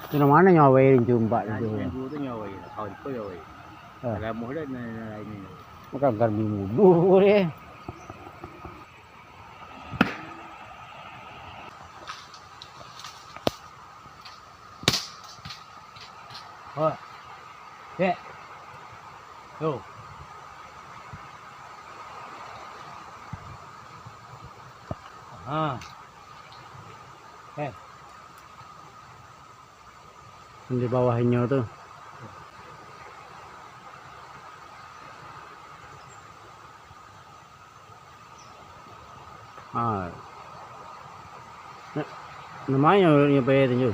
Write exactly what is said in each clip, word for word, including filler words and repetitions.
Di mano nyo awai jumbak tu? Nah, yang dulu tu nyo awai, kawan ko nyo awai. Ah. Lamo dah, nah, nah, ini. Bukan garbi mudu deh. Oh. Cek. Tuh. Ah. Eh. Di bawah inyo tu. Ah. Na-, namonyo nyo pai tu, Ju?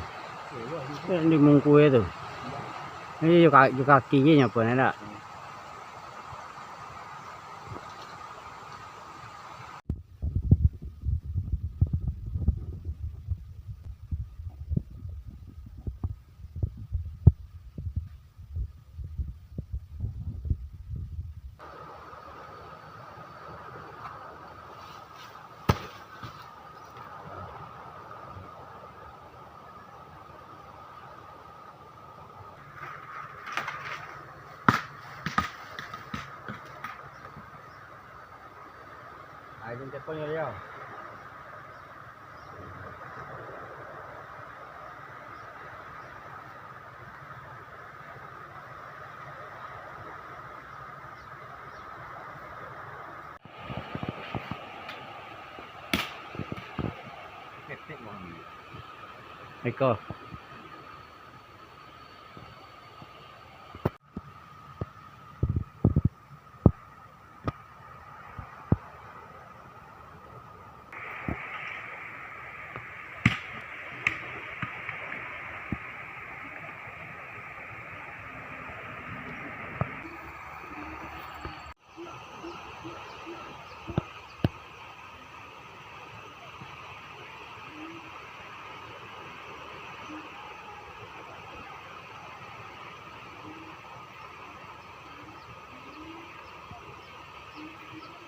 Di mungkua tu. Ini jo ka-, jo kaki je nyo pai, ndak? Ai, den telepon yo, yo. Iko.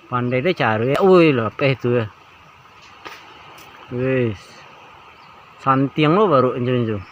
Pandai deh caro, yo. Ui, lapeh tu, yo. Wis. Santiang lo baru injo-injo.